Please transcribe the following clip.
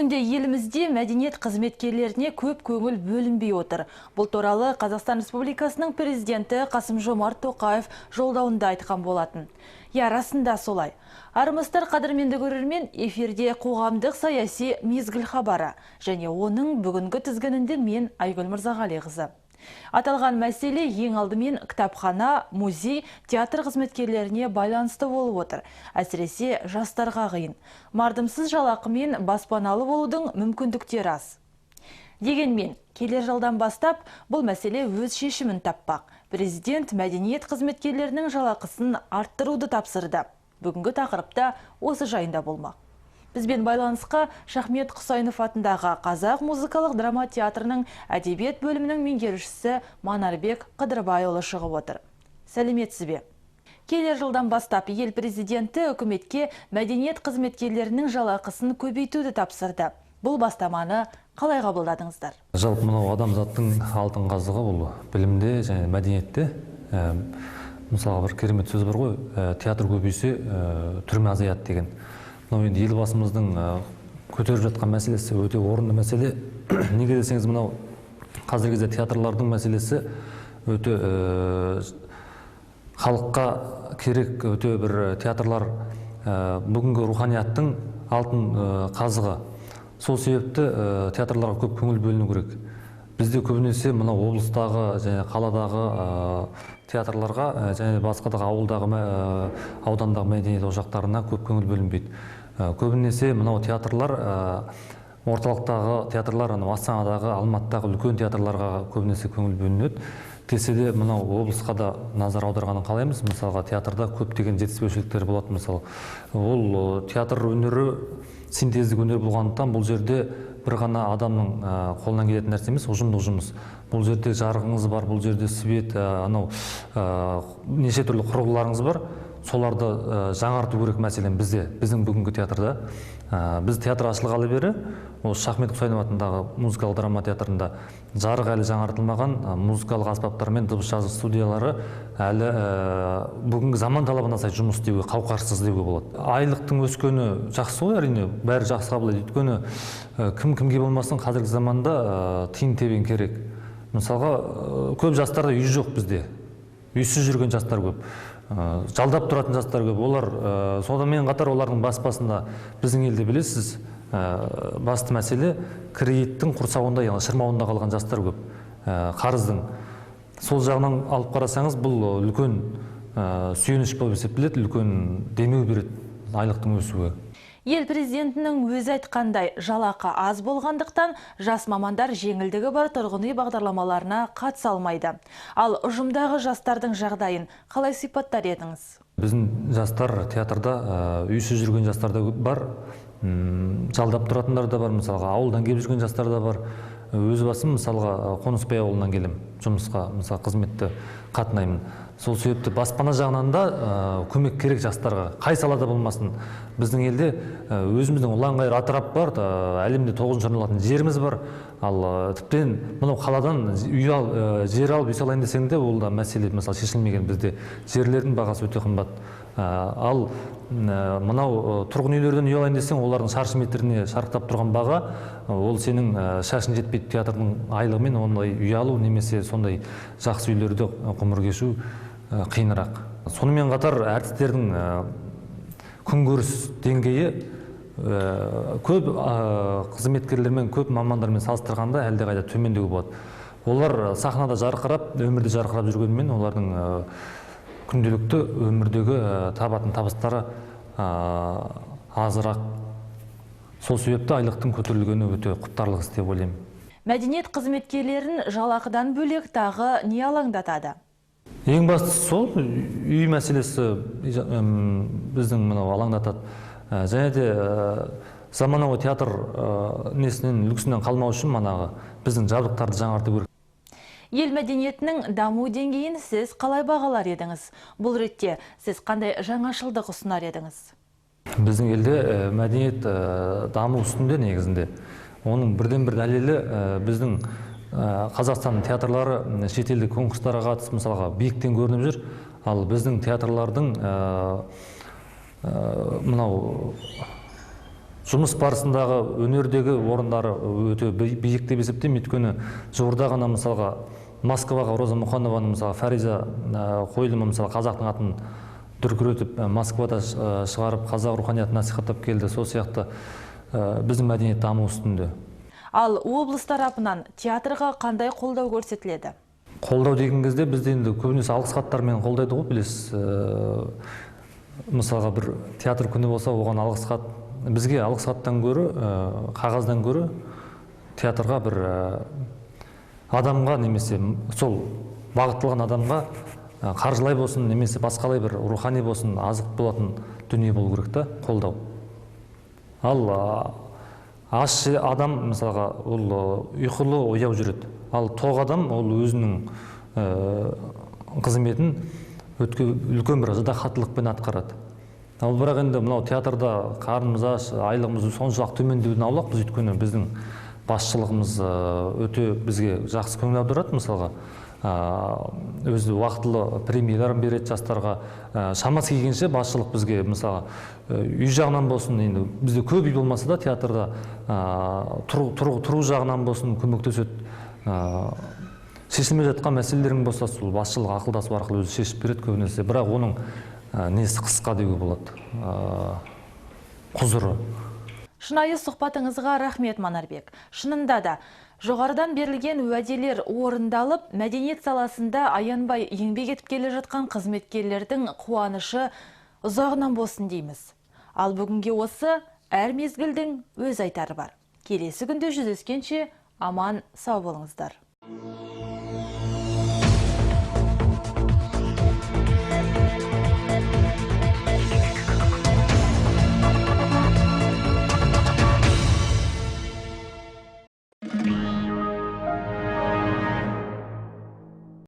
Бүгінде елімізде мәдениет қызметкерлеріне көп көңіл бөлінбей отыр. Бұл туралы Қазақстан Республикасының президенті Қасым-Жомарт Тоқаев жолдауында айтқан болатын. Я, расында солай. Армысыздар, қадірменді көрермен, эфирде қоғамдық саяси мезгіл хабары және оның бүгінгі тізгінінде мен, Айгүл Мырзағалиқызы. Аталған мәселе ең алдымен кітапхана, музей, театр қызметкерлеріне байланысты болып отыр. Әсіресе жастарға қиын. Мардымсыз жалақымен баспаналы болудың мүмкіндіктері аз. Дегенмен, келер жылдан бастап бұл мәселе өз шешімін таппақ. Президент мәдениет қызметкерлерінің жалақысын арттыруды тапсырды. Бүгінгі тақырыпта осы жайында болмақ. Бізбен байланысқа Шахмет Құсайынов атындағы Қазақ музыкалық драма театрының әдебиет бөлімінің меңгерушісі Манарбек Қыдырбайұлы шығып отыр. Сәлеметсіз бе? Келер жылдан бастап ел президенті үкіметке мәдениет қызметкерлерінің жалақысын көбейтуді тапсырды. Бұл бастаманы қалай қабылдадыңыздар? Жалпы мынау адамзаттың алтын қазығы бұл білімде және мәдениетте. Мысалға, бір керемет сөз бар ғой, театр көбейсе, түрме азаяды деген. Мынау енді елбасымыздың көтеріп жатқан мәселесі өте орынды мәселе. Неге десеңіз, мынау қазіргі кезде театрлардың мәселесі өте халыққа керек, өте бір театрлар бүгінгі руханияттың алтын қазығы. Сол себепті театрларға көп көңіл бөліну керек. Бізде көбінесе мынау облыстағы және қаладағы театрларға және басқа да ауылдағы, аудандағы мәдениет ошақтарына көп көңіл бөлінбейді. Көбінесе мынау театрлар, орталықтағы театрлар, анау Астанадағы, Алматыдағы үлкен театрларға көбінесе көңіл бөлінеді. Десе де, мынау облысқа да назар аударғанын қалаймыз. Мысалға, театрда көптеген жетіспеушіліктер болады. Мысалы, ол театр өнері синтездік өнер болғандықтан, бұл жерде бір ғана адамның қолынан келетін нәрсе емес, ұжымдық жұмыс. Бұл жерде жарығыңыз бар, бұл жерде свет, анау неше түрлі құрылғыларыңыз бар, соларды жаңарту керек. Мәселен, бізде, біздің бүгінгі театрда, біз театр ашылғалы бері осы Шахмет Құсайынов атындағы музыкалық драма театрында жарық әлі жаңартылмаған, музыкалық аспаптар мен дыбыс жазу студиялары әлі бүгінгі заман талабына сай жұмыс істеуге қауқарсыз деуге болады. Айлықтың өскені жақсы ғой, әрине, бәрі жақсы қабылдайды. Өйткені кім кімге болмасын, қазіргі заманда тиын тебен керек. Мысалға, көп жастарда үй жоқ, бізде үйсіз жүрген жастар көп, жалдап тұратын жастар көп. Олар сонымен қатар олардың бас басында біздің елде, білесіз, басты мәселе кредиттің құрсауында, яғни шырмауында қалған жастар көп, қарыздың. Сол жағынан алып қарасаңыз, бұл үлкен сүйеніш болып есептеледі, үлкен демеу береді айлықтың өсуі. Ел президентінің өзі айтқандай, жалақы аз болғандықтан жас мамандар жеңілдігі бар тұрғын үй бағдарламаларына қатыса алмайды. Ал ұжымдағы жастардың жағдайын қалай сипаттар едіңіз? Біздің жастар театрда үйсіз жүрген жастар да бар, жалдап тұратындар да бар, мысалға, ауылдан келіп жүрген жастар да бар. Өз басым, мысалға, Қонысбай ауылынан келемін жұмысқа, мысалы, қызметті қатынаймын. Сол себепті баспана жағынан да көмек керек жастарға, қай салада болмасын. Біздің елде өзіміздің ұлан-ғайыр атырап бар, әлемде тоғызыншы орын алатын жеріміз бар. Ал тіптен мынау қаладан үй ал, жер алып үй салайын десең де, ол да мәселе, мысалы, шешілмеген. Бізде жерлердің бағасы өте қымбат. Ал мынау тұрғын үйлерден үй алайын десең, олардың шаршы метріне шарықтап тұрған баға, ол сенің шашың жетпейді театрдың айлығымен ондай үй алу немесе сондай жақсы үйлерде ғұмыр кешу қиынырақ. Сонымен қатар әртістердің күнкөріс деңгейі көп қызметкерлермен, көп мамандармен салыстырғанда әлдеқайда төмендеу болады. Олар сахнада жарқырап, өмірде жарқырап жүргенімен, олардың күнделікті өмірдегі табатын табыстары азырақ. Сол себепті айлықтың көтерілгені өте құптарлық іс деп ойлаймын. Мәдениет қызметкерлерін жалақыдан бөлек тағы не алаңдатады? Ең бастысы сол үй мәселесі біздің мынау алаңдатады. Және де заманауи театр несінен, үлгісінен қалмау үшін манағы біздің жабдықтарды жаңарту керек. Ел мәдениетінің даму деңгейін сіз қалай бағалар едіңіз? Бұл ретте сіз қандай жаңашылдық ұсынар едіңіз? Біздің елде мәдениет даму үстінде негізінде. Оның бірден бір дәлелі біздің Қазақстанның театрлары шетелдік конкурстарға қатысып, мысалға, биіктен көрініп жүр. Ал біздің театрлардың мынау Жұмыс барысындағы өнердегі орындары өте биік деп есептеймін. Өйткені жуырда ғана мысалға Москваға Роза Мұқанованың мысалы Фариза қойылымы мысалы қазақтың атын дүркіретіп Москвада шығарып, қазақ руханиятын насихаттап келді. Сол сияқты біздің мәдениет даму үстінде. Ал облыс тарапынан театрға қандай қолдау көрсетіледі? Қолдау деген кезде бізде енді көбінесе алғыс хаттармен қолдайды ғой, білесіз. Мысалға бір театр күні болса, оған алғыс хат, бізге алғыс хаттан гөрі, қағаздан гөрі театрға бір адамға немесе сол бағытталған адамға қаржылай болсын, немесе басқалай бір рухани болсын, азық болатын дүние болу керек та, қолдау. Ал аш адам мысалға ол ұйқылы ояу жүреді. Ал тоқ адам ол өзінің қызметін үлкен бір ыждаһаттылықпен атқарады. Ал бірақ енді мынау театрда қарнымыз аш, айлығымыз соншалық төмендеуден аулақпыз, өйткені біздің басшылығымыз өте бізге жақсы көңіл аударады мысалға. Өзі уақытылы премияларын береді жастарға. Шамасы келгенше басшылық бізге мысалға үй жағынан болсын, енді бізде көп үй болмаса да театрда тұру жағынан болсын көмектеседі. Шешілмей жатқан мәселелерің болса, сол басшылық ақылдасу арқылы өзі шешіп береді көбінесе. Бірақ оның несі қысқа деуге болады, құзыры. Шынайы сұхбатыңызға рахмет, Манарбек. Шынында да, жоғарыдан берілген уәделер орындалып, мәдениет саласында аянбай еңбек етіп келе жатқан қызметкерлердің қуанышы ұзағынан болсын дейміз. Ал бүгінге осы әр мезгілдің өз айтары бар. Келесі күнде жүздескенше аман сау болыңыздар.